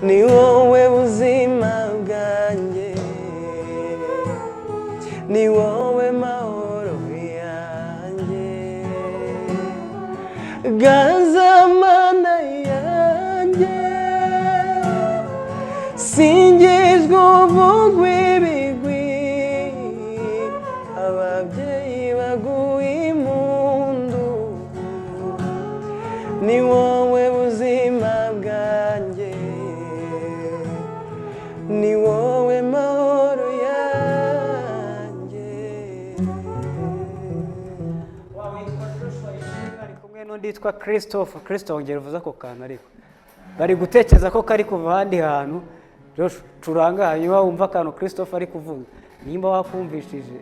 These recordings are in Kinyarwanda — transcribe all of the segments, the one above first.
Ni wowe buzima bwanjye, ni wowe mahoro yanjye. Ganza Mana yanjye, singizwa, uvugwa ibigwi, ababyeyi baguha impundu. Ni wowe buzima bwanjye, ni wowe mahoro yanjye. Witwa Joshua Ishimwe ari kumwe n'undi witwa Christophe. Christophe, wongera uvuze ako kantu, ariko bari gutekereza ko kari kuva ahandi hantu. Joshua, curanga hanyuma wumva akantu Christophe ari kuvuga nimba wakumvishije.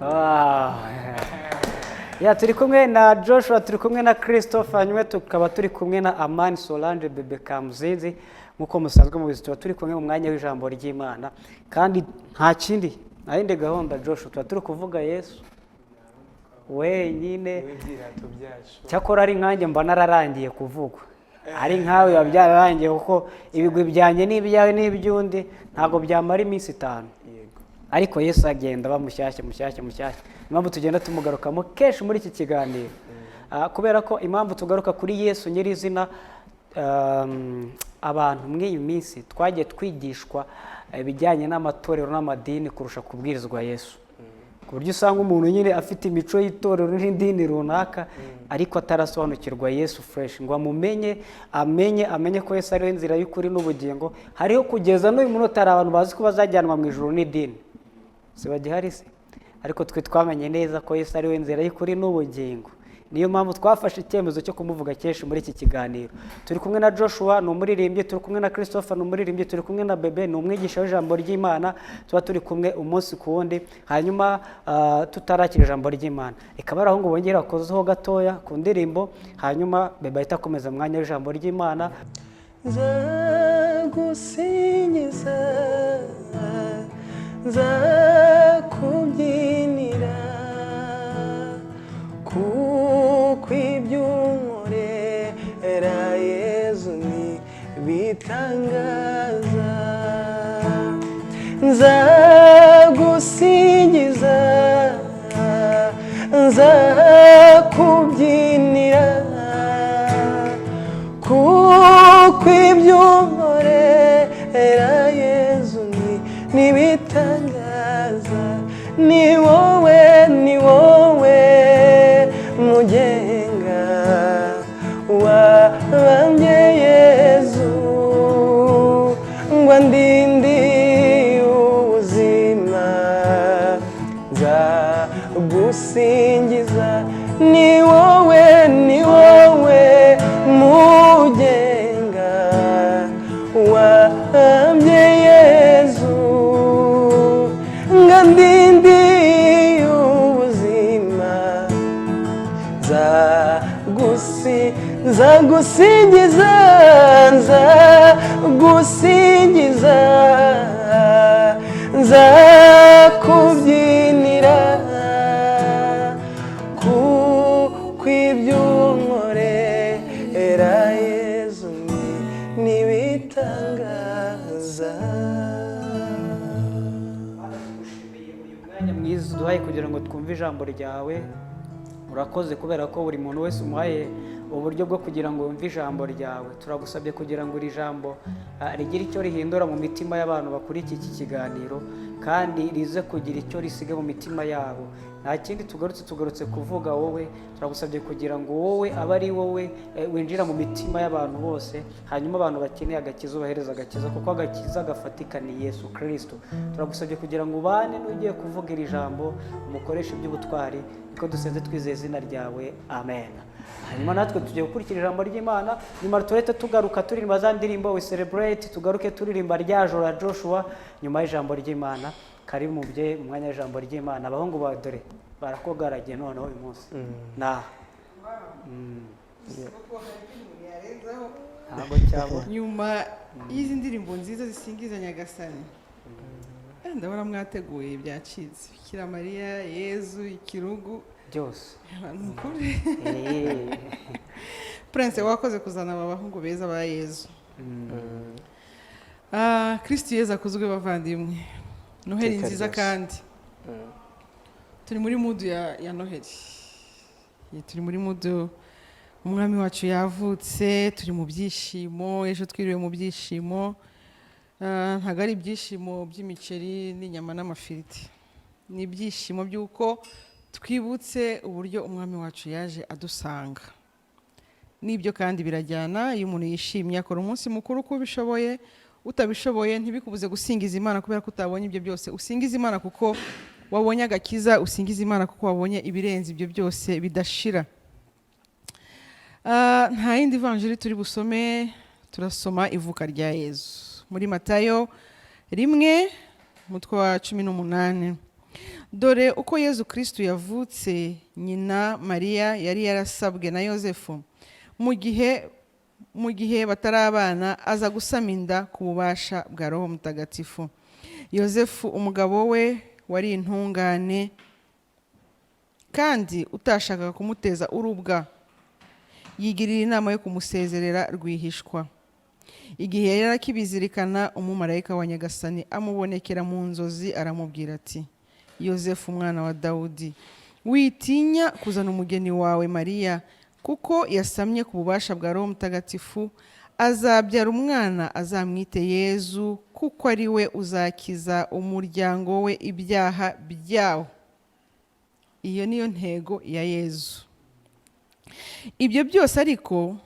Ah. Ya, turi kumwe na Joshua, turi kumwe na Christophe, hanyuma tukaba turi kumwe na Amani Solange Bebe Kamuzinzi. Nk'uko musanzwe mubizi, tuba turi kumwe mu mwanya w'ijambo ry'Imana, kandi nta kindi, nta yindi gahunda. Joshua, tuba turi kuvuga Yesu wenyine. Ibyirato byacu. Cyakora ari nkanjye mba nararangiye kuvugwa, ari nkawe biba byararangiye, kuko ibigwi byanjye n'ibyawe n'iby'undi ntabwo byamara iminsi 5. Yego. Ariko Yesu agenda aba mushyashya, mushyashya, mushyashya. Impamvu tugenda tumugarukamo kenshi muri iki kiganiro, kubera ko impamvu tugaruka kuri Yesu nyirizina, abantu muri iyi minsi twagiye twigishwa ibijyanye n'amatorero n'amadini kurusha kubwirizwa Yesu, ku buryo usanga umuntu nyine afite imico y'itorero n'idini runaka, ariko atarasobanukirwa Yesu fresh ngo amumenye, amenye ko Yesu ariwe nzira y'ukuri n'ubugingo. Hariho kugeza n'uyu munota hari abantu bazi ko bazajyanwa mu ijuru n'idini, si bagihari se? Ariko twe twamenye neza ko Yesu ariwe nzira y'ukuri n'ubugingo. Niyo mpamvu twafashe icyemezo cyo kumuvuga kenshi muri iki kiganiro. Turi kumwe na Joshua, ni umuririmbyi, turi kumwe na Christopher, ni umuririmbyi, turi kumwe na Bebe, ni umwigisha w'ijambo ry'Imana. Tuba turi kumwe umunsi ku wundi. Hanyuma tutarakira ijambo ry'Imana, reka bari aho ngo bongere bakozeho gatoya ku ndirimbo, hanyuma Bebe ahita akomeza umwanya w'ijambo ry'Imana. Nzagusingiza, nzakubyinira, kuko ibyo unkorera Yezu ni bitangaza. Nzagusingiza, nzakubyinira, kuko ibyo unkorera Yezu ni ibitangaza. Ni wowe, ni wowe mugenga wabambye Yezu ngo andinde ubuzima. Nzagusingiza, ni wowe, ni wowe mugenga wabambye Yezu ngo andinde ubuzima. Nzagusingiza, nzagusingiza, nzakubyinira, kuko ibyo unkorera Yezu ni ibitangaza. Tugushimiye uyu mwanya mwiza uduhaye kugira ngo twumve ijambo ryawe. Urakoze kubera ko buri muntu wese umuhaye uburyo bwo kugira ngo yumve ijambo ryawe. Turagusabye kugira ngo iri jambo rigire icyo rihindura mu mitima y'abantu bakurikiye iki kiganiro, kandi rize kugira icyo risiga mu mitima yabo. Nta kindi tugarutse, tugarutse kuvuga wowe. Turagusabye kugira ngo wowe abe ari wowe winjira mu mitima y'abantu bose, hanyuma abantu bakeneye agakiza ubahereza agakiza, kuko agakiza gafatika ni Yesu Kristo. Turagusabye kugira ngo ubane n'ugiye kuvuga iri jambo, umukoreshe iby'ubutwari, niko dusenze twizeye izina ryawe, amen. Hanyuma natwe tugiye gukurikira ijambo ry'Imana, nyuma turahita tugaruka turirimba za ndirimbo we celebrate, tugaruke turirimba rya joro ya Joshua nyuma y'ijambo ry'Imana. Karibu mubyeyi mu mwanya w'ijambo ry'Imana. Abahungu bawe dore barakogaragiye noneho uyu munsi. Naha. Kuko hari ikindi umuntu yarenzaho. Ntabwo cyabura. Nyuma y'izi ndirimbo nziza zisingiza Nyagasani, ndabona mwateguye byacitse. Bikira Mariya, Yezu, ikirugu. Byose. Ni ukuri. Prince, wakoze kuzana aba bahungu beza ba Yezu. Kristu Yezu akuzwe, bavandimwe. Noheli Iteka nziza. ryose. Kandi turi muri mood ya Noheli. Turi muri mood umwami wacu yavutse, turi mu byishimo. Ejo twiriwe mu byishimo. Ntabwo ari ibyishimo by'imiceri n'inyama n'amafiriti, ni ibyishimo by'uko twibutse uburyo umwami wacu yaje adusanga. N'ibyo kandi birajyana. Iyo umuntu yishimye akora umunsi mukuru uko ubishoboye. Utabishoboye, ntibikubuze gusingiza Imana kubera ko utabonye ibyo byose. Usingiza Imana kuko wabonye agakiza, usingiza Imana kuko wabonye ibirenze ibyo byose bidashira. Nta yindi vanjiri turi busome, turasoma ivuka rya Yezu muri Matayo 1, umutwe wa 18. Dore uko Yezu Kristu yavutse: nyina Mariya yari yarasabwe na Yosefu, mu gihe batarabana aza gusama inda ku bubasha bwa Roho Mutagatifu. Yosefu umugabo we wari intungane kandi utashakaga kumuteza urubwa, yigirira inama yo kumusezerera rwihishwa. Igihe yari akibizirikana, umumarayika wa Nyagasani amubonekera mu nzozi, aramubwira ati: "Yosefu umwana wa Dawudi, witinya kuzana umugeni wawe Mariya, kuko yasamye ku bubasha bwa Roho Mutagatifu. Azabyara umwana, azamwite Yezu, kuko ari we uzakiza umuryango we ibyaha byawo." Iyo niyo ntego ya Yezu. Ibyo byose ariko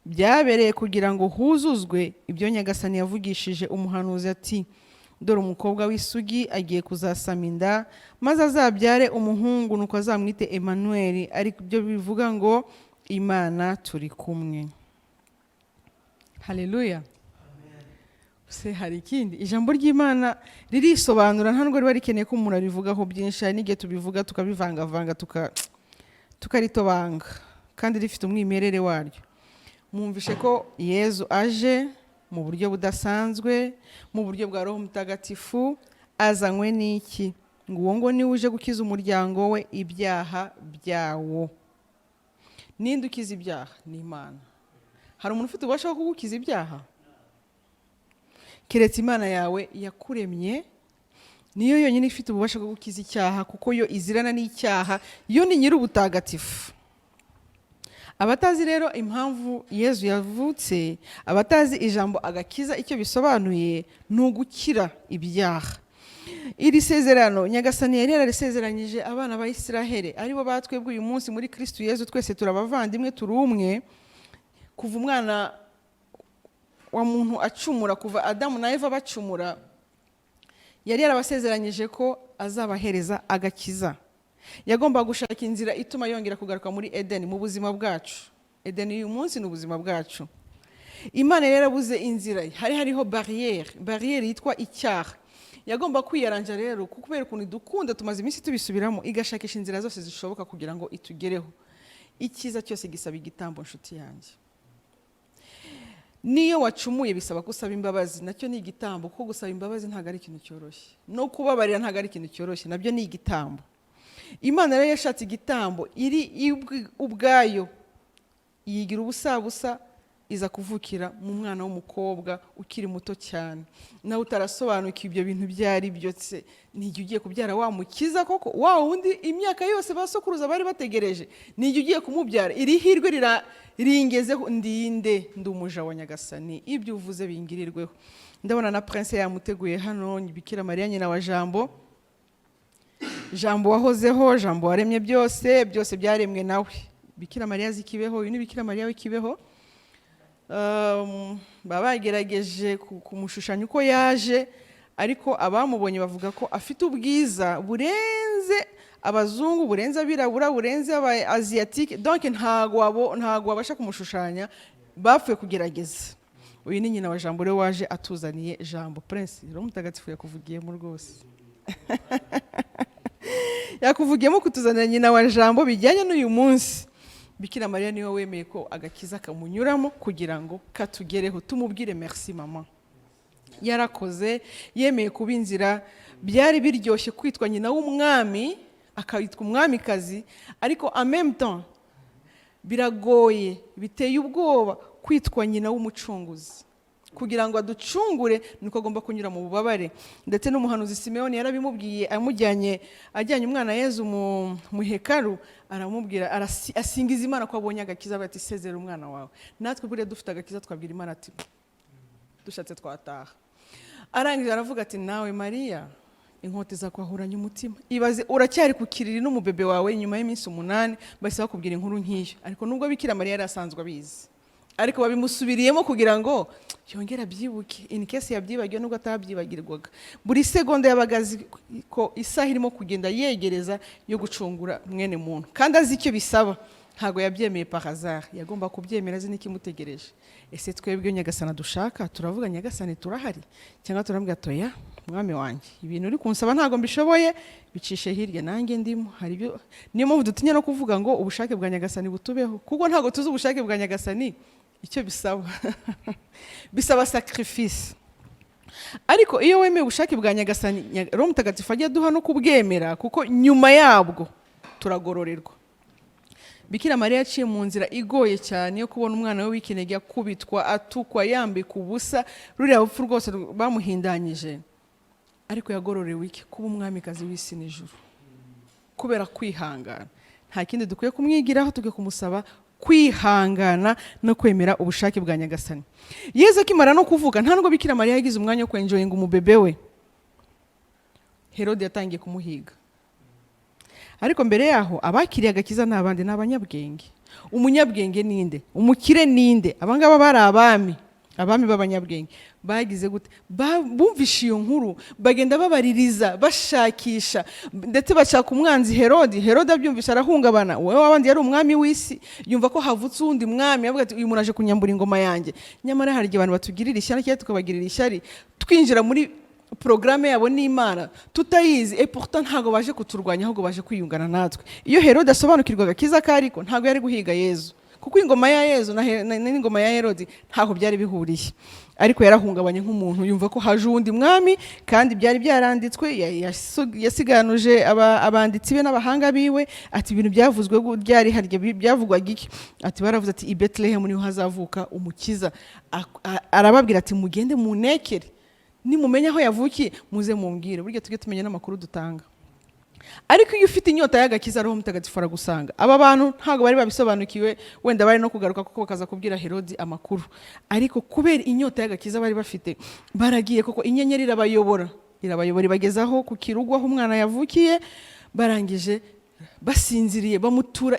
byabereye kugira ngo huzuzwe ibyo Nyagasani yavugishije umuhanuzi ati: "Dore umukobwa w'isugi agiye kuzasama inda, maze azabyare umuhungu, nuko azamwite Emmanuel", ariko ibyo bivuga ngo "Imana turi kumwe". Haleluya! Se hari ikindi? Ijambo ry'Imana ririsobanura, nta nubwo riba rikeneye ko umuntu arivugaho byinshi. Hari n'igihe tubivuga tukabivangavanga, tukaritobanga kandi rifite umwimerere waryo. Mwumvishe ko Yezu aje mu buryo budasanzwe, mu buryo bwa Roho Mutagatifu. Azanywe n'iki? Ngo uwo ngo niwe uje gukiza umuryango we ibyaha byawo. Ninde ukiza ibyaha? Ni Imana. Hari umuntu ufite ububasha bwo kugukiza ibyaha keretse Imana yawe yakuremye? Niyo yonyine ifite ububasha bwo gukiza icyaha, kuko yo izirana n'icyaha, yo ni nyir'ubutagatifu. Abatazi rero impamvu Yezu yavutse, abatazi ijambo agakiza icyo bisobanuye, ni ugukira ibyaha. Iri sezerano Nyagasani yari yararisezeranyije abana ba Isiraheli, aribo batwebwe uyu munsi muri Kristu Yezu. Twese turi abavandimwe, turi umwe. Kuva umwana wa muntu acumura, kuva Adamu na Eva bacumura, yari yarabasezeranyije ko azabahereza agakiza. Yagombaga gushaka inzira ituma yongera kugaruka muri Edeni, mu buzima bwacu. Edeni uyu munsi ni ubuzima bwacu. Imana yari yarabuze inzira, hari hariho barrière, barrière yitwa icyaha. Yagomba kwiyaranja rero, kuko kubera ukuntu idukunda, tumaze iminsi tubisubiramo, igashakisha inzira zose zishoboka kugira ngo itugereho. Icyiza cyose gisaba igitambo, nshuti yanjye. Niyo wacumuye bisaba ko usaba imbabazi, nacyo ni igitambo, kuko gusaba imbabazi ntabwo ari ikintu cyoroshye, no kubabarira ntabwo ari ikintu cyoroshye, nabyo ni igitambo. Imana rero yashatse igitambo iri ubwayo, yigira ubusabusa, iza kuvukira mu mwana w'umukobwa ukiri muto cyane, nawe utarasobanukiwe ibyo bintu ibyo ari byo. Se n'igihe ugiye kubyara wa mukiza koko, wa wundi imyaka yose basokuruza bari bategereje, n'igihe ugiye kumubyara? Iri hirwe ringezeho ndinde? Ndi umuja wa Nyagasani, ibyo uvuze bingirirweho. Ndabona na Prince yamuteguye hano, Bikira Mariya nyina wa Jambo, Jambo wahozeho, Jambo waremye byose, byose byaremwe nawe. Bikira Mariya azi Kibeho. Uyu ni Bikira Mariya w'ikibeho. Baba bagerageje kumushushanya uko yaje, ariko abamubonye bavuga ko afite ubwiza burenze abazungu, burenze abirabura, burenze aba asiatique. Donc ntago wabasha kumushushanya, bapfuye kugerageza. Uyu ni nyina wa Jambo rero waje atuzaniye Jambo. Prince, Roho Mutagatifu yakuvugiyemo rwose, yakuvugiyemo kutuzanira nyina wa Jambo bijyanye n'uyu munsi. Bikira Mariya niwe wemeye ko agakiza kamunyuramo kugira ngo katugereho. Tumubwire merci mama, yarakoze, yemeye kuba inzira. Byari biryoshye kwitwa nyina w'umwami, akitwa umwamikazi, ariko en même temps biragoye, biteye ubwoba kwitwa nyina w'umucunguzi. Kugira ngo aducungure nuko agomba kunyura mu bubabare. Ndetse n'umuhanuzi Simewoni yarabimubwiye, amujyanye, ajyanye umwana Yezu mu hekaru, aramubwira, asingiza Imana ko abonye agakiza, avuga ati: "Sezera umwana wawe." Natwe buriya dufite agakiza twabwira Imana ati: "Dushatse twataha." Arangije aravuga ati: "Nawe Mariya, inkota izakwahuranya umutima." Ibaze uracyari ku kiriri n'umubebe wawe, nyuma y'iminsi 8 bahise bakubwira inkuru nk'iyo. Ariko nubwo Bikira Mariya yari asanzwe abizi, ariko babimusubiriyemo kugira ngo yongere abyibuke in case yabyibagiwe, nubwo atabyibagirwaga. Buri segonda yabaga azi ko isaha irimo kugenda yegereza yo gucungura mwene muntu, kandi azi icyo bisaba. Ntabwo yabyemeye par hasard, yagomba kubyemera azi n'ikimutegereje. Ese twebwe Nyagasana dushaka, turavuga: "Nyagasani, turahari," cyangwa turamubwira: "Toya mwami wanjye, ibintu uri kunsaba ntabwo mbishoboye, bicishe hirya, nanjye ndimo"? Hari ibyo, niyo mpamvu dutinya no kuvuga ngo ubushake bwa Nyagasani butubeho, kuko ntabwo tuzi ubushake bwa Nyagasani icyo bisaba. Bisaba sacrifice. Ariko iyo wemeye ubushake bwa Nyagasani, Roho Mutagatifu ajya aduha no kubwemera, kuko nyuma yabwo turagororerwa. Bikira Mariya yaciye mu nzira igoye cyane yo kubona umwana we w'ikinege akubitwa, atukwa, yambika ubusa, ruriya rupfu rwose bamuhindanyije. Ariko yagororewe iki? Kuba umwamikazi w'isi n'ijuru kubera kwihangana. Nta kindi dukwiye kumwigiraho, tujye kumusaba kwihangana no kwemera ubushake bwa Nyagasani. Yezu akimara no kuvuga, nta nubwo Bikira Mariya yagize umwanya wo kwenjoyinga umubebe we, Herode yatangiye kumuhiga. Ariko mbere yaho, abakiriye agakiza ni abandi, ni abanyabwenge. Umunyabwenge ninde? Umukire ninde? Abangaba bari abami, abami b'abanyabwenge. Bagize gute? Bumvishe iyo nkuru, bagenda babaririza, bashakisha, ndetse bashaka umwanzi Herodi. Herodi abyumvishe arahungabana. Wowe wabandi yari umwami w'isi, yumva ko havutse uwundi mwami, avuga ati: "Uyu muntu aje kunyambura ingoma yanjye." Nyamara hari igihe abantu batugirira ishyari cyangwa tukabagirira ishyari, twinjira muri porogaramu yabo n'Imana tutayizi. Et pourtant ntabwo baje kuturwanya, ahubwo baje kwiyungana natwe. Iyo Herode asobanukirwa agakiza kariko, ntabwo yari guhiga Yezu, kuko ingoma ya Yezu n'ingoma ya Herodi ntaho byari bihuriye. Ariko yarahungabanye nk'umuntu, yumva ko haje uwundi mwami kandi byari byaranditswe. Yasiganuje abanditsi be n'abahanga biwe, ati: "Ibintu byavuzwe ryari? Harya byavugwaga iki?" Ati: "Baravuze ati i Betelehemu niho hazavuka umukiza." Arababwira ati: "Mugende munekere, nimumenya aho yavukiye muze mumbwire." Burya tujye tumenya n'amakuru dutanga. Ariko iyo ufite inyota y'agakiza, Roho Mutagatifu aragusanga. Aba bantu ntabwo bari babisobanukiwe, wenda bari no kugaruka kuko bakaza kubwira Herodi amakuru. Ariko kubera inyota y'agakiza bari bafite, baragiye koko, inyenyeri irabayobora, irabayobora, ibagezaho ku kirugu aho umwana yavukiye. Barangije, basinziriye, bamutura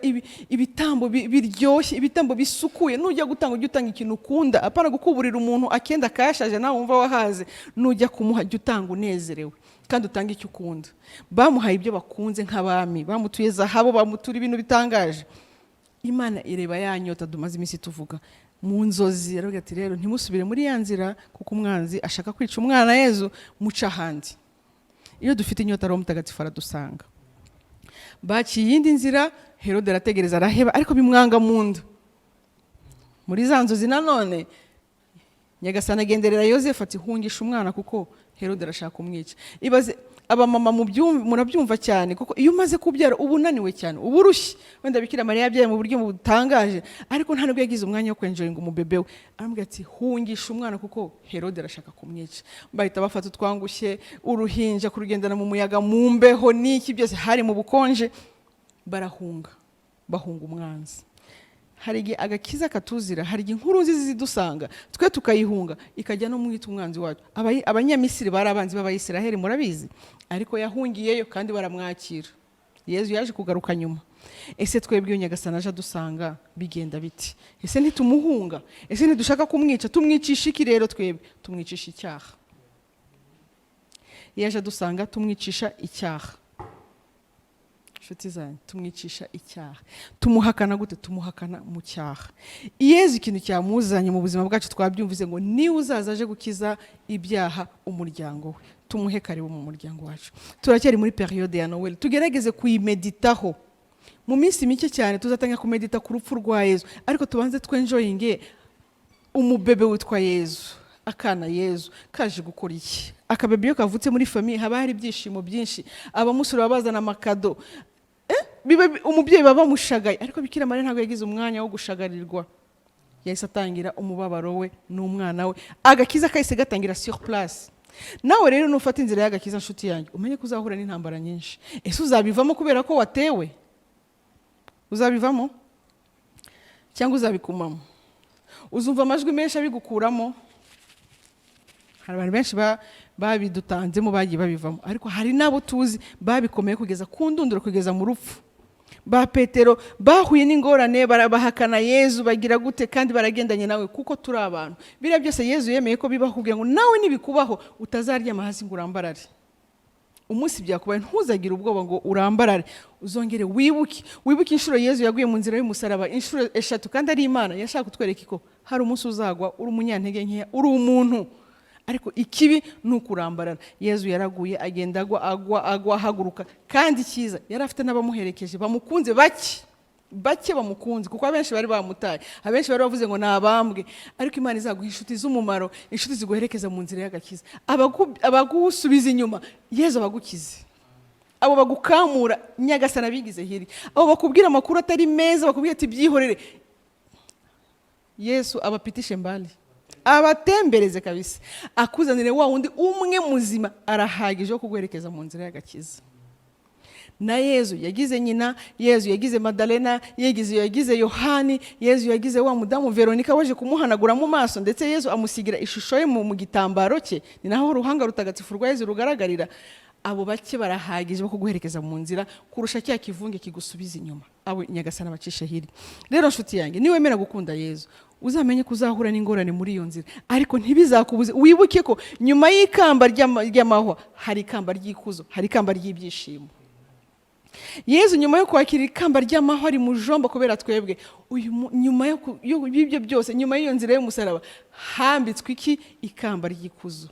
ibitambo biryoshye, ibitambo bisukuye. Nujya gutanga, ujye utanga ikintu ukunda, apana gukuburira umuntu akenda kashaje nawe wumva wahaze. Nujya kumuha, jya utanga unezerewe kandi utange icyo ukunda. Bamuhaye ibyo bakunze nk'abami, bamutuye zahabu, bamutura ibintu bitangaje. Imana ireba ya nyota tumaze iminsi tuvuga. Mu nzozi aravuga ati: "Rero ntimusubire muri ya nzira, kuko umwanzi ashaka kwica umwana Yezu, muca ahandi." Iyo dufite inyota, Roho Mutagatifu aradusanga. Baciye iyindi nzira, Herode arategereza araheba, ariko bimwanga mu nda. Muri za nzozi nanone, Nyagasani agenderera Yosefu ati: "Hungisha umwana kuko Herode arashaka kumwica." Ibaze abamama, murabyumva cyane, kuko iyo umaze kubyara uba unaniwe cyane, uba urushye. Wenda Bikira Mariya yabyaye mu buryo butangaje, ariko nta nubwo yagize umwanya wo kwenjoyinga umubebe we. Aramubwira ati: "Hungisha umwana kuko Herode arashaka kumwica." Bahita bafata utwangushye, uruhinja kurugendana mu muyaga, mu mbeho n'iki byose, hari mu bukonje, barahunga, bahunga umwanzi. Hari igihe agakiza katuzira, hari igihe inkuru nziza zidusanga, twe tukayihunga, ikajya no mwita umwanzi wacu. Abanyamisiri bari abanzi b'Abayisiraheli, murabizi, ariko yahungiyeyo kandi baramwakira. Yezu yaje kugaruka nyuma. Ese twebwe iyo Nyagasani aje adusanga bigenda biti? Ese ntitumuhunga? Ese ntidushaka kumwica? Tumwicisha iki rero? Twebwe tumwicisha icyaha. Iyo aje adusanga, tumwicisha icyaha. Inshuti zanjye, tumwicisha icyaha. Tumuhakana gute? Tumuhakana mu cyaha. Yezu ikintu cyamuzanye mu buzima bwacu twabyumvise, ngo niwe uzaza aje gukiza ibyaha umuryango we. Tumuhe karibu mu muryango wacu. Turacyari muri période ya Noël, tugerageze kuyimeditaho. Mu minsi mike cyane tuzatangira kumedita ku rupfu rwa Yezu, ariko tubanze twenjoyinge umubebe witwa Yezu. Akana Yezu kaje gukora iki? Akabebe iyo kavutse muri famille haba hari ibyishimo byinshi, abamusura baba bazana amakado. Umubyeyi baba bamushagaye, ariko Bikira Mariya ntabwo yagize umwanya wo gushagarirwa. Yahise atangira umubabaro we n'umwana we. Agakiza kahise gatangira sur place. Nawe rero nufata inzira y'agakiza, nshuti yanjye, umenye ko uzahura n'intambara nyinshi. Ese uzabivamo kubera ko watewe? Uzabivamo cyangwa uzabikumamo? Uzumva amajwi menshi abigukuramo. Hari abantu benshi babidutanzemo bagiye babivamo, ariko hari n'abo tuzi babikomeye kugeza ku ndunduro, kugeza mu rupfu. Ba Petero bahuye n'ingorane, bahakana Yezu, bagira gute, kandi baragendanye nawe, kuko turi abantu. Biriya byose Yezu yemeye ko bibaho kugira ngo nawe nibikubaho utazaryama hasi ngo urambarare. Umunsi byakubaye ntuzagire ubwoba ngo urambarare, uzongere wibuke inshuro Yezu yaguye mu nzira y'umusaraba, inshuro 3, kandi ari Imana. Yashaka kutwereka ko hari umunsi uzagwa uri umunyantege nkeya, uri umuntu, ariko ikibi ni ukurambarara. Yezu yaraguye, agenda agwa, agwa, agwa, ahaguruka. Kandi icyiza, yari afite n'abamuherekeje bamukunze, bake bake bamukunze, kuko abenshi bari bamutaye, abenshi bari bavuze ngo ni abambwe. Ariko Imana izaguha inshuti z'umumaro, inshuti ziguherekeza mu nzira y'agakiza. Abagusubiza inyuma, Yezu abagukize. Abo bagukamura, Nyagasana abigize hirya. Abo bakubwira amakuru atari meza, bakubwira ati byihorere, Yesu abapitishe mbali, abatembereze kabisa, akuzanire wa wundi umwe muzima arahagije wo kuguherekeza mu nzira y'agakiza. Na Yezu yagize nyina, Yezu yagize Madalena, yagize Yohani, Yezu yagize wa mudamu Veronika waje kumuhanagura mu maso, ndetse Yezu amusigira ishusho ye mu gitambaro cye. Ni naho uruhanga rutagatifu rwa Yezu rugaragarira. Abo bake barahagije bo kuguherekeza mu nzira kurusha cya kivunge kigusubiza inyuma. Abo Nyagasana abacishe hirya. Rero nshuti yanjye, niwemera gukunda Yezu, uzamenye ko uzahura n'ingorane muri iyo nzira, ariko ntibizakubuze. Wibuke ko nyuma y'ikamba ry'amahwa hari ikamba ry'ikuzo, hari ikamba ry'ibyishimo. Yezu nyuma yo kwakira ikamba ry'amahwa ari mu jomba kubera twebwe, nyuma y'ibyo byose, nyuma y'iyo nzira y'umusaraba, hambitswe iki? Ikamba ry'ikuzo.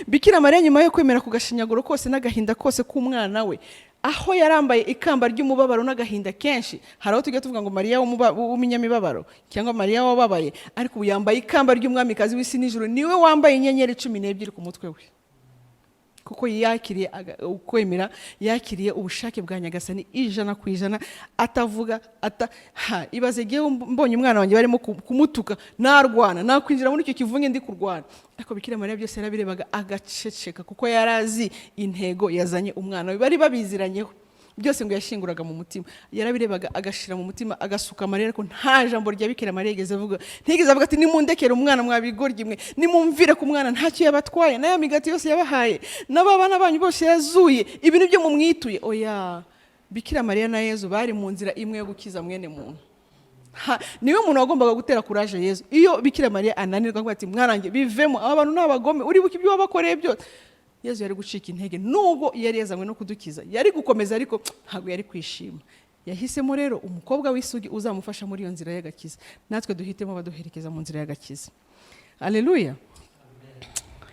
Bikira Mariya nyuma yo kwemera ku gashinyaguro kose n'agahinda kose k'umwana we, aho yarambaye ikamba ry'umubabaro n'agahinda kenshi. Hari aho tujya tuvuga ngo Mariya w'umunyamibabaro cyangwa Mariya wababaye, ariko ubu yambaye ikamba ry'umwamikazi w'isi n'ijuru. Niwe wambaye inyenyeri 12 ku mutwe we, kuko yakiriye ukwemera, yakiriye ubushake bwa Nyagasani 100%, atavuga ata ha. Ibaze ngewe mbonye umwana wanjye barimo kumutuka, narwana, nakwinjira muri icyo kivunge ndi kurwana. Ariko Bikira Mariya byose yarabirebaga agaceceka, kuko yari azi intego yazanye umwana we, bari babiziranyeho. Byose ngo yashinguraga mu mutima, yarabirebaga agashira mu mutima, agasuka amarira, ariko nta jambo rya Bikira Mariya yigeze avuga. Ntigeze avuga ati nimundekere umwana, mwabigoryi mwe, nimumvire ku mwana, ntacyo yabatwaye, n'aya migati yose yabahaye, n'abana banyu bose yazuye, ibintu byo mumwituye. Oya, Bikira Mariya na Yezu bari mu nzira imwe yo gukiza mwene muntu. Niwe muntu wagombaga gutera courage Yezu. Iyo Bikira Mariya ananirwa avuga ati mwarange bivemo, aba bantu ni abagome, uribuka ibyo wabakoreye byose, Yezu yari gucika intege. Nubwo yari yazanywe no kudukiza, yari gukomeza, ariko ntabwo yari kwishima. Yahisemo rero umukobwa w'isugi uzamufasha muri iyo nzira y'agakiza. Natwe duhitemo abaduherekeza mu nzira y'agakiza. Aleluya!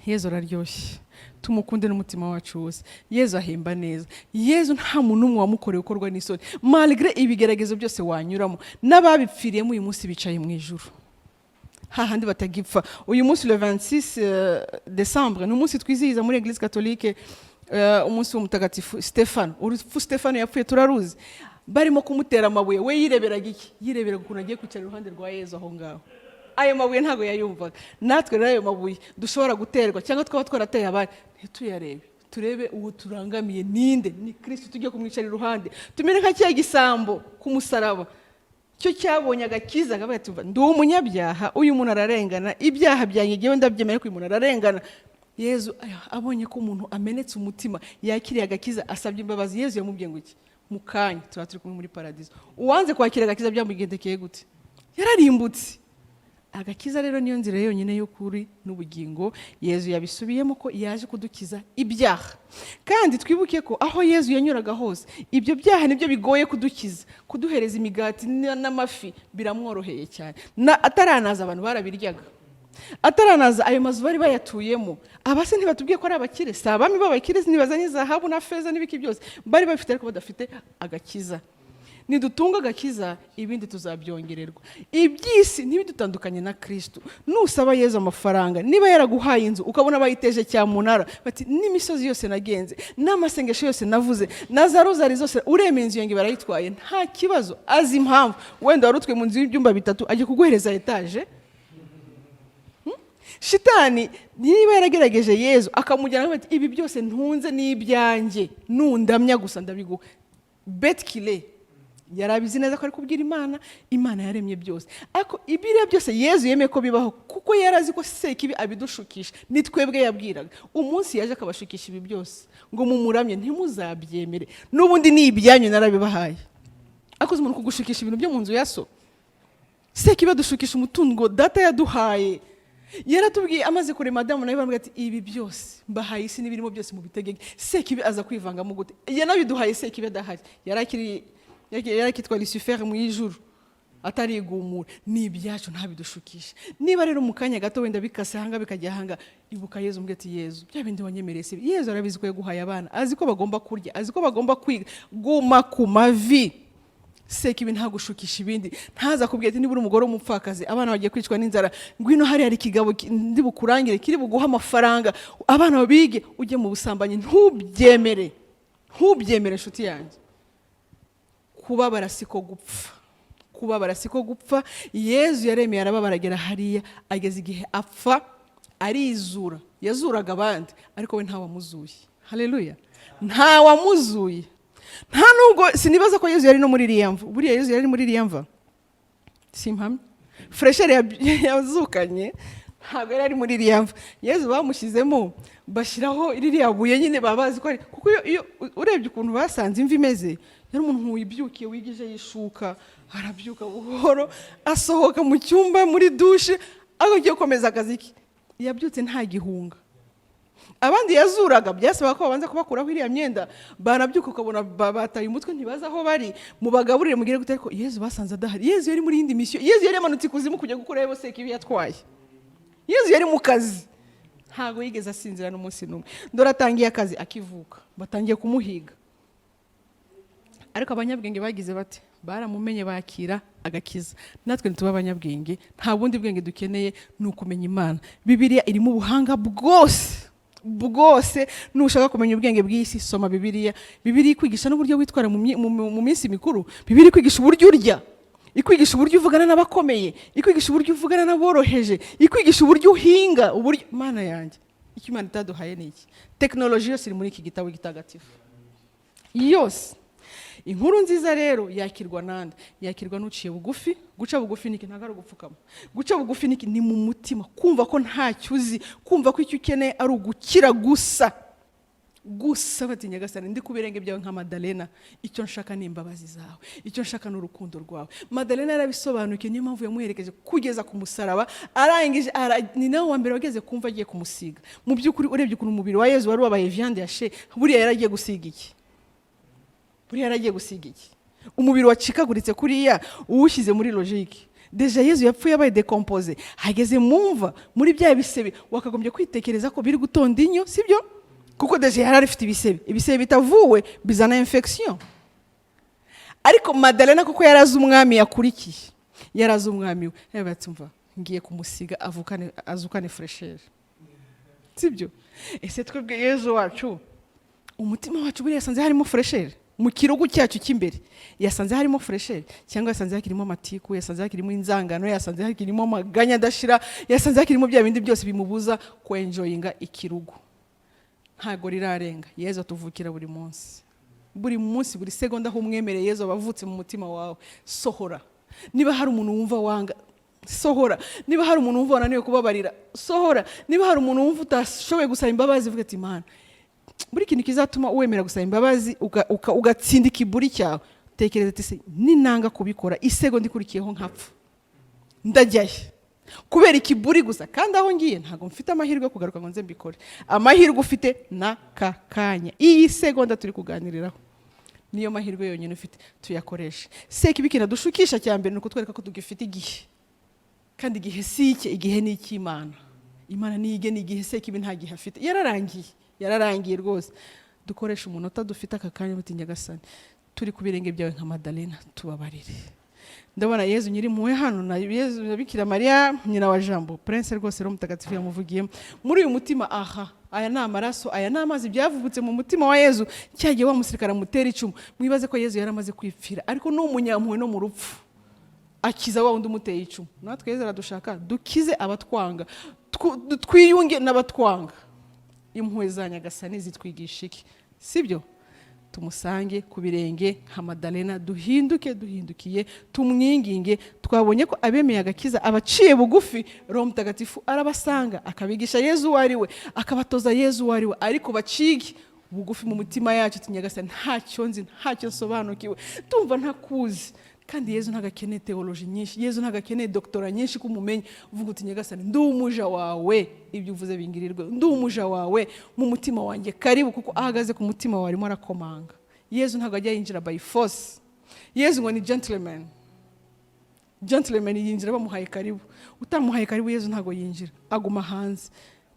Yezu araryoshye, tumukunde n'umutima wacu wose. Yezu ahemba neza. Yezu nta muntu n'umwe wamukoreye ukorwa n'isoni, malgré ibigeragezo byose wanyuramo. N'ababipfiriyemo uyu munsi bicaye mu ijuru hahandi batagipfa. Uyu munsi, le 26 décembre, ni umunsi twizihiza muri Église catholique umunsi w'umutagatifu Stefano. Urupfu Stefano yapfuye turaruzi. Barimo kumutera amabuye, we yireberaga iki? Yireberaga ukuntu agiye kwicara iruhande rwa Yezu aho ngaho. Ayo mabuye ntabwo yayumvaga. Natwe rero ayo mabuye dushobora guterwa cyangwa twaba twarateye abandi, ntituyarebe, turebe uwo turangamiye. Ninde? Ni Kirisitu. Tujye kumwicara iruhande, tumere nka cya gisambo ku musaraba cyo cyabonye agakiza, akavuga ati ndi umunyabyaha, uyu muntu ararengana, ibyaha byanjye ngewe ndabyemera ko uyu muntu ararengana. Yezu abonye ko umuntu amenetse umutima, yakiriye agakiza, asabye imbabazi, Yezu yamubwiye ngo iki? Mu kanya tuba turi kumwe muri paradizo. Uwanze kwakira agakiza byamugendekeye gute? Yararimbutse. Agakiza rero niyo nzira yonyine y'ukuri n'ubugingo. Yezu yabisubiyemo ko yaje kudukiza ibyaha. Kandi twibuke ko aho Yezu yanyuraga hose, ibyo byaha nibyo bigoye kudukiza. Kuduhereza imigati n'amafi biramworoheye cyane. Ataranaza abantu barabiryaga, ataranaza ayo mazu bari bayatuyemo. Abase ntibatubwiye ko ari abakire? Si abami b'abakire? Ntibazanye zahabu na feza n'ibiki byose bari bafite, ariko badafite agakiza. Nidutunga agakiza, ibindi tuzabyongererwa. Iby'isi ntibidutandukanye na Kristo. Nusaba Yezu amafaranga, niba yaraguhaye inzu ukabona bayiteje cyamunara, bati n'imisozi yose nagenze, n'amasengesho yose navuze, na za rozari zose, uremeye, inzu yanjye barayitwaye, nta kibazo. Azi impamvu. Wenda wari utuye mu nzu y'ibyumba bitatu, agiye kuguhereza etaje. Shitani niba yaragerageje Yezu akamujyana, ati ibi byose ntunze ni ibyanjye, nundamya gusa ndabiguha, betkile yarabizi neza ko ari kubwira Imana, Imana yaremye byose. Ariko ibiriya byose Yezu yemeye ko bibaho kuko yari azi ko Sekibi abidushukisha. Ni twebwe yabwiraga. Umunsi yaje akabashukisha ibi byose ngo mumuramye, ntimuzabyemere. N'ubundi ni ibyanyu, narabibahaye. Ariko uzi umuntu kugushukisha ibintu byo mu nzu ya so? Sekibi adushukisha umutungo Data yaduhaye. Yaratubwiye amaze kurema Adamu nawe, baramubwira ati ibi byose mbahaye, isi n'ibirimo byose, mu bitegeke. Sekibi aza kwivangamo gute? Yanabiduhaye Sekibi adahari, yari akiri, yari akitwa Lucifer mu ijuru, atarigumura. Ni ibyacu, ntabidushukishe. Niba rero mu kanya gato wenda bikase ahanga bikajya ahanga, ibuka Yezu, umbwira ati Yezu, bya bindi wanyemereye si? Yezu arabizi ko yaguhaye abana, azi ko bagomba kurya, azi ko bagomba kwiga. Guma ku mavi. Sekibi ntagushukisha ibindi. Ntaza kubwira ati niba uri umugore w'umupfakazi, abana bagiye kwicwa n'inzara, ngwino hariya hari ikigabo ndi bukurangire kiri buguhe amafaranga, abana babige, ujye mu busambanyi. Ntubyemere, ntubyemere, inshuti yanjye. Kubabara siko gupfa, kubabara siko gupfa. Yezu yaremeye arababara, agera hariya, ageze igihe apfa, arizura. Yazuraga abandi, ariko we ntawamuzuye. Haleluya! Ntawamuzuye. Nta nubwo sinibaza ko Yezu yari no muri iriya mva. Buriya Yezu yari muri iriya mva? Simpamya. Fraîcheur yazukanye, ntabwo yari ari muri iriya mva. Yezu bamushyizemo, bashyiraho ririya buye nyine, baba bazi ko ari kuko iyo urebye ukuntu basanze imva imeze, yari umuntu wibyukiye, wigije yishuka, arabyuka buhoro, asohoka mu cyumba muri douche, agiye gukomeza akazi ke. Yabyutse nta gihunga. Abandi yazuraga byasabaga ko babanza kubakuraho iriya myenda, banabyuka ukabona bataye umutwe, ntibazi aho bari, mubagaburire, mugire gute. Ariko Yezu basanze adahari. Yezu yari muri yindi mission. Yezu yari yamanutse ikuzimu kujya gukurayo Sekibi yatwaye. Yezu yari mu kazi, ntabwo yigeze asinzira n'umunsi n'umwe. Dore atangiye akazi akivuka, batangiye kumuhiga. Ariko abanyabwenge bagize bate? Baramumenye, bakira agakiza. Natwe ntituba abanyabwenge, nta bundi bwenge dukeneye, ni ukumenya Imana. Bibiliya irimo ubuhanga bwose bwose. Nushaka kumenya ubwenge bw'isi, soma Bibiliya. Bibiliya ikwigisha n'uburyo witwara mu minsi mikuru. Bibiliya ikwigisha uburyo urya, ikwigisha uburyo uvugana n'abakomeye, ikwigisha uburyo uvugana n'aboroheje, ikwigisha uburyo uhinga, uburyo. Mana yanjye, icyo Imana itaduhaye ni iki? Tekinoloji yose iri muri iki gitabo gitagatifu yose. Inkuru nziza rero yakirwa nande? Yakirwa n'uciye bugufi. Guca bugufi niki? Ntabwo ari ugupfukama. Guca bugufi niki? Ni mu mutima, kumva ko ntacyo uzi, kumva ko icyo ukeneye ari ugukira gusa gusa. Bati Nyagasani, ndi ku birenge byawe nka Madalena, icyo nshaka ni imbabazi zawe, icyo nshaka ni urukundo rwawe. Madalena yarabisobanukiwe, niyo mpamvu yamuherekeje kugeza ku musaraba. Arangije ni nawe wa mbere wageze kumva agiye kumusiga. Mu by'ukuri, urebye ukuntu umubiri wa Yezu wari wabaye viande hachée, buriya yaragiye gusiga iki? Buriya yaragiye gusiga iki? Umubiri wacikaguritse kuriya, uwushyize muri logique, déjà Yezu yapfuye abaye décomposé, hageze mu mva muri bya bisebe, wakagombye kwitekereza ko biri gutonda inyo, sibyo? Kuko déjà yari afite ibisebe, ibisebe bitavuwe bizana infection. Ariko Madalena, kuko yari azi umwami yakurikiye, yari azi umwami we, yaravuze ati mva ngiye kumusiga, avukane, azukane fraîcheur, sibyo? Ese twebwe Yezu wacu, umutima wacu buriya yasanze harimo fraîcheur? Mu kirugu cyacu cy'imbere yasanze harimo fraîcheur, cyangwa yasanze hakirimo amatiku, yasanze hakirimo inzangano, yasanze hakirimo amaganya adashira, yasanze hakirimo bya bindi byose bimubuza kwenjoyinga ikirugu? Ntabwo rirarenga. Yezu atuvukira buri munsi, buri munsi, buri segonda. Aho umwemereye, Yezu aba avutse mu mutima wawe. Sohora. Niba hari umuntu wumva wanga, sohora. Niba hari umuntu wumva wananiwe kubabarira, sohora. Niba hari umuntu wumva utashoboye gusaba imbabazi, uvuga ati Mana, buri kintu kizatuma wemera gusaba imbabazi, ugatsinda ikiburi cyawe, tekereza ati se ninanga kubikora, isegonda ikurikiyeho nkapfa, ndajyayo kubera ikiburi gusa? Kandi aho ngiye ntabwo mfite amahirwe yo kugaruka ngo nze mbikore. Amahirwe ufite n'aka kanya, iyi segonda turi kuganiriraho, niyo mahirwe yonyine ufite, tuyakoreshe. Sekibi kinadushukisha cya mbere ni ukutwereka ko tugifite igihe, kandi igihe si icye, igihe ni icy'Imana. Imana niyo igena igihe, Sekibi nta gihe afite. Yararangiye, yararangiye rwose. Dukoresha umunota dufite aka kanya, buti Nyagasani. Turi ku birenge byawe nka Madalena, tubabarire. Ndabona Yezu nyiri impuhwe hano na Yezu na Bikira Mariya nyina wa Jambo, Prince rwose Roho Mutagatifu yamuvugiyemo muri uyu mutima. Aha, aya ni amaraso, aya ni amazi byavubutse mu mutima wa Yezu cyagiye wa musirikare amutera icumu. Mwibaze ko Yezu yari amaze kwipfira, ariko ni umunyampuhwe, no mu rupfu akiza wa wundi umuteye icumu. Natwe Yezu aradushaka dukize abatwanga, twiyunge n'abatwanga. Impuhwe za Nyagasani zitwigisha iki? Sibyo? Tumusange ku birenge nka Madalena, duhinduke, duhindukiye, tumwinginge. Twabonye ko abemeye agakiza, abaciye bugufi, Roho Mutagatifu arabasanga, akabigisha Yezu uwo ari we, akabatoza Yezu uwo ari we. Ariko bacige bugufi mu mutima yacu, ati: "Nyagasani, ntacyo nzi, ntacyo nsobanukiwe, tumva ntakuzi." Kandi Yezu ntabwo akeneye théologie nyinshi, Yezu ntabwo akeneye doctorat nyinshi kumumenya. Uvuga uti: "Nyagasani, ndi umuja wawe, ibyo uvuze bingirirwe. Ndi umuja wawe, mu mutima wanjye karibu." Kuko ahagaze ku mutima wawe, arimo arakomanga. Yezu ntabwo ajya yinjira by force. Yezu ngo ni gentleman. Gentleman yinjira bamuhaye karibu. Utamuhaye karibu, Yezu ntabwo yinjira, aguma hanze,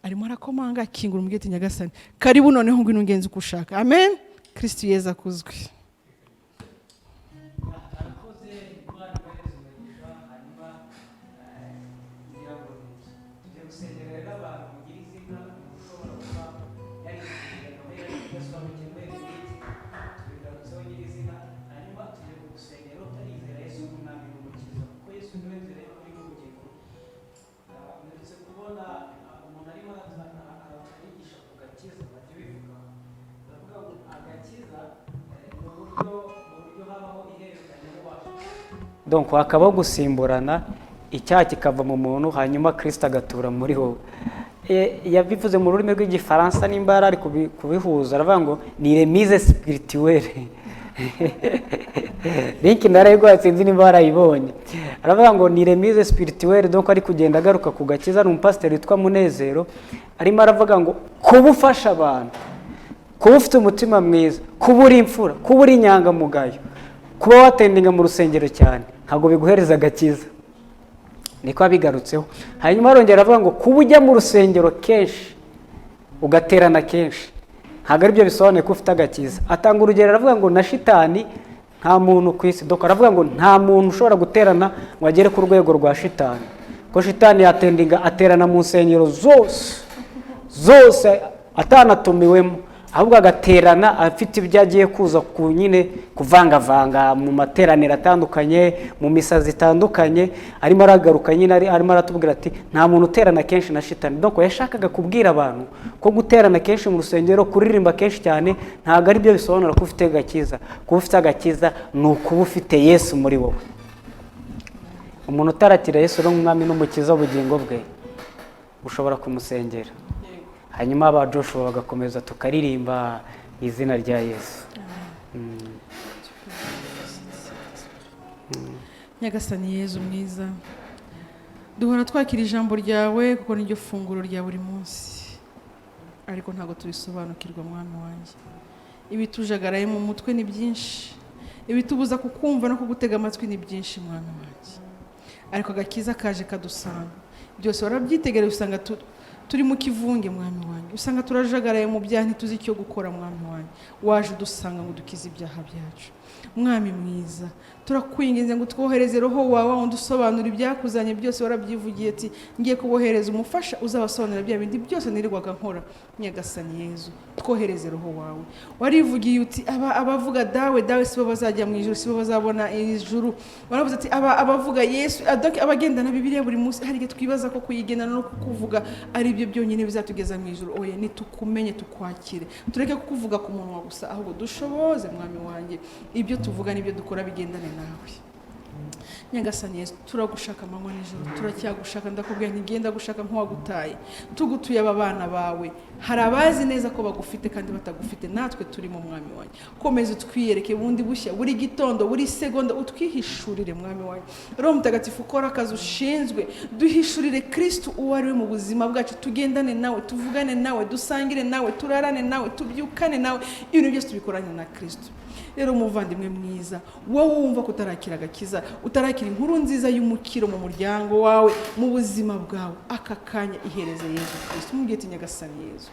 arimo arakomanga. Akingura, umubwira ati: "Nyagasani, karibu, noneho ngwino ungenze uko ushaka." Amen. Kristu Yezu akuzwe. Arakoze, Imana ibahereze umugisha. Hanyuma ngira ngo tujye gusengera rero abantu mugira izina. Umuntu ushobora kuba yarigiraga yari kudasobanukirwa n'iki, tubigarutseho nyirizina. Hanyuma tujye kugusengera utarizera Yesu nk'Umwami n'Umukiza, kuko Yesu niwe nzira y'ukuri n'ubugingo. Mperutse kubona umuntu arimo arigisha ku gakiza, bajya bivuga, baravuga ngo agakiza ni uburyo habaho ihererekanyabubasha, donc hakabaho gusimburana, icyaha kikava mu muntu, hanyuma Kirisito agatura muri wowe. Yabivuze mu rurimi rw'Igifaransa, nimba yari ari kubihuza, aravuga ngo ni remise spirituelle. Link narayiguhaye, sinzi nimba warayibonye. Aravuga ngo ni remise spirituelle, donc ari kugenda agaruka ku gakiza. Ni umupasiteri witwa Munezero, arimo aravuga ngo kuba ufasha abantu, kuba ufite umutima mwiza, kuba uri imfura, kuba uri inyangamugayo, kuba watendinga mu rusengero cyane, ntabwo biguhereza agakiza. Niko abigarutseho. Hanyuma arongera aravuga ngo kuba ujya mu rusengero kenshi, ugaterana kenshi, ntabwo aribyo bisobanuye ko ufite agakiza. Atanga urugero, aravuga ngo na shitani, nta muntu ku isi, donc aravuga ngo nta muntu ushobora guterana ngo agere ku rwego rwa shitani, ko shitani yatendinga, aterana mu nsengero zose zose atanatumiwemo, ahubwo agaterana afite ibyo agiye kuza ku nyine kuvangavanga mu materaniro atandukanye, mu misa zitandukanye. Arimo aragaruka nyine, arimo aratubwira ati nta muntu uterana kenshi na shitani. Donc yashakaga kubwira abantu ko guterana kenshi mu rusengero, kuririmba kenshi cyane, ntabwo ari byo bisobanura ko ufite agakiza. Kuba ufite agakiza ni ukuba ufite Yesu muri wowe. Umuntu utarakira Yesu n'Umwami n'Umukiza w'ubugingo bwe, ushobora kumusengera, hanyuma aba Joshua bagakomeza, tukaririmba mu izina rya Yesu. Nyagasani Yezu mwiza, duhora twakira ijambo ryawe kuko niryo funguro rya buri munsi, ariko ntabwo turisobanukirwa. Mwami wanjye, ibitujagaraye mu mutwe ni byinshi, ibitubuza kukumva no kugutega amatwi ni byinshi, Mwami wanjye. Ariko agakiza kaje kadusanga, byose warabyitegereye, usanga turi mu kivunge. Mwami wanjye, usanga turajagaraye mu byaha, ntituzi icyo gukora. Mwami wanjye, waje udusanga ngo dukize ibyaha byacu. Mwami mwiza, turakwinginze ngo utwohereze Roho wawe, wundi usobanura ibyakuzanye byose. Warabyivugiye ati: "Ngiye kubohereza umufasha uzabasobanurira bya bindi byose nirirwaga nkora." Nyagasani Yezu, twohereze Roho wawe. Warivugiye uti: "Aba abavuga Dawe, Dawe sibo bazajya mu ijuru, sibo bazabona ijuru." Waravuze ati: "Aba abavuga Yesu," donc abagendana Bibiliya buri munsi. Hari igihe twibaza ko kuyigendana no kukuvuga ari byo byonyine bizatugeza mu ijuru. Oya, nitukumenye, tukwakire, tureke kukuvuga ku munwa gusa, ahubwo dushoboze, Mwami wanjye, ibyo tuvuga n'ibyo dukora bigendane nawe. Nyagasani Yesu, turagushaka amanywa nijoro, turacyagushaka. Ndakubwira nti genda gushaka nk'uwagutaye. Tugutuye aba bana bawe. Hari abazi neza ko bagufite kandi batagufite, natwe turi mu. Mwami wanjye, komeza utwiyereke bundi bushya, buri gitondo, buri segonda, utwihishurire. Mwami wanjye, Roho Mutagatifu, ukora akazi ushinzwe, duhishurire Kristu uwo ari we mu buzima bwacu, tugendane nawe, tuvugane nawe, dusangire nawe, turarane nawe, tubyukane nawe, ibintu byose tubikorane na Kristu. Rero umuvandimwe mwiza, wowe wumva ko utarakira agakiza, utarakira inkuru nziza y'umukiro mu muryango wawe, mu buzima bwawe, aka kanya ihereze Yezu Kristu, umubwiye ati: "Nyagasani Yezu,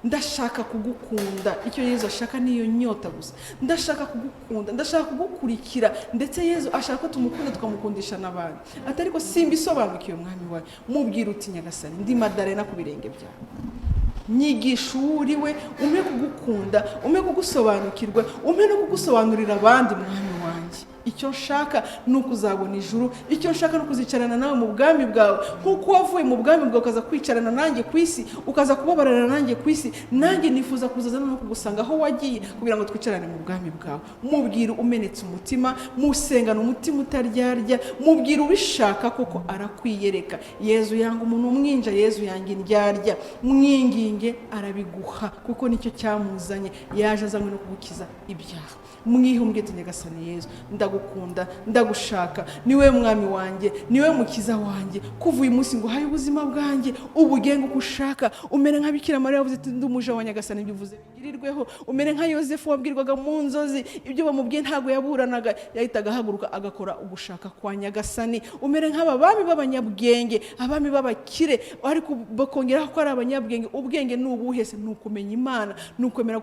Ndashaka kugukunda. Icyo Yezu ashaka niyo nyota gusa. Ndashaka kugukunda, ndashaka kugukurikira. Ndetse Yezu ashaka ko tumukunda, tukamukundisha n'abandi. Ati: "Ariko simbisobanukiwe, Mwami wawe." Mubwira uti: "Nyagasani, ndi Madarena ku birenge byawe, nyigisha uwo uri we, umpe kugukunda, umpe kugusobanukirwa, umpe no kugusobanurira abandi. Mwami wanjye, icyo nshaka ni ukuzabona ijuru, icyo nshaka ni ukuzicarana nawe mu bwami bwawe. Nk'uko wavuye mu bwami bwawe ukaza kwicarana nanjye ku isi, ukaza kubabarana nanjye ku isi, nanjye nifuza kuzaza no kugusanga aho wagiye kugira ngo twicarane mu bwami bwawe." Mubwira umenetse umutima, musengana umutima utaryarya, mubwira ubishaka koko, arakwiyereka. Yezu yanga umuntu umwinja, Yezu yanga indyarya. Mwinginge arabiguha, kuko nicyo cyamuzanye. Yaje azanywe no kugukiza ibyaha. Mwihumbwe ati: "Nyagasani Yezu, ndagukunda, ndagushaka, niwe Mwami wanjye, niwe Mukiza wanjye. Kuva uyu munsi nguhaye ubuzima bwanjye, ubugenge uko ushaka." Umere nka Bikira Mariya wavuze ati: "Ndi umuja wa Nyagasani, ibyo uvuze bigirirweho." Umere nka Yosefu wabwirwaga mu nzozi, ibyo bamubwiye ntabwo yaburanaga, yahitaga ahaguruka agakora ugushaka kwa Nyagasani. Umere nk'aba bami b'abanyabwenge, abami b'abakire, ariko bakongeraho ko ari abanyabwenge. Ubwenge ni ubuhe se? Ni ukumenya Imana, ni ukwemera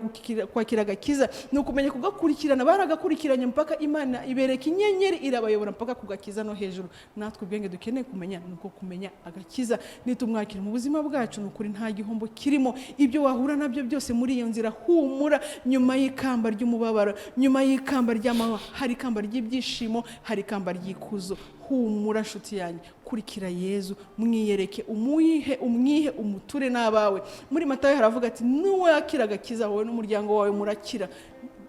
kwakira agakiza, ni ukumenya kugakurikirana. Baragakurikiranye mpaka Imana ibereka inyenyeri, irabayobora mpaka ku gakiza no hejuru. Natwe ubwenge dukeneye kumenya ni uko kumenya agakiza. Nitumwakira mu buzima bwacu, ni ukuri nta gihombo kirimo. Ibyo wahura nabyo byose muri iyo nzira, humura, nyuma y'ikamba ry'umubabaro, nyuma y'ikamba ry'amahwa, hari ikamba ry'ibyishimo, hari ikamba ry'ikuzo. Humura nshuti yanjye, kurikira Yezu, mwiyereke, umuyihe, umwihe, umuture n'abawe. Muri Matayo haravuga ati: "Nuwakira agakiza, wowe n'umuryango wawe murakira."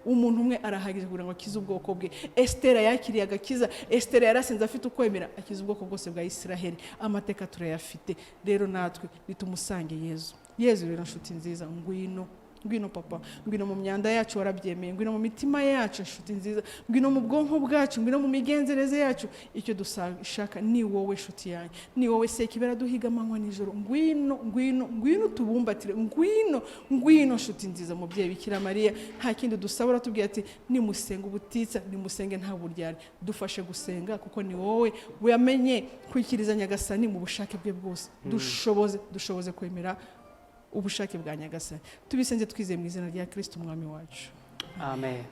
Umuntu umwe arahagije kugira ngo akize ubwoko bwe. Esitera yakiriye agakiza, Esitera yarasenze afite ukwemera, akiza ubwoko bwose bwa Isiraheli. Amateka turayafite. Rero natwe nitumusange Yezu. Yezu rero nshuti nziza, ngwino, ngwino papa, ngwino mu myanda yacu, warabyemeye, ngwino mu mitima yacu nshuti nziza, ngwino mu bwonko bwacu, ngwino mu migenzereze yacu. Icyo dushaka ni wowe nshuti yanjye, ni wowe sekibera duhiga amanywa nijoro. Ngwino, ngwino, ngwino tubumbatire, ngwino, ngwino nshuti nziza. Mubyeyi Bikira Mariya, nta kindi dusaba, uratubwira ati: "Nimusenga ubutitsa, nimusenge nta buryarya." Dufashe gusenga, kuko ni wowe wamenye kwikiriza Nyagasani mu bushake bwe bwose. Dushoboze, dushoboze kwemera ubushake bwa Nyagasani. Tubisenze twizeye mu izina rya Kirisito Umwami wacu. Amen.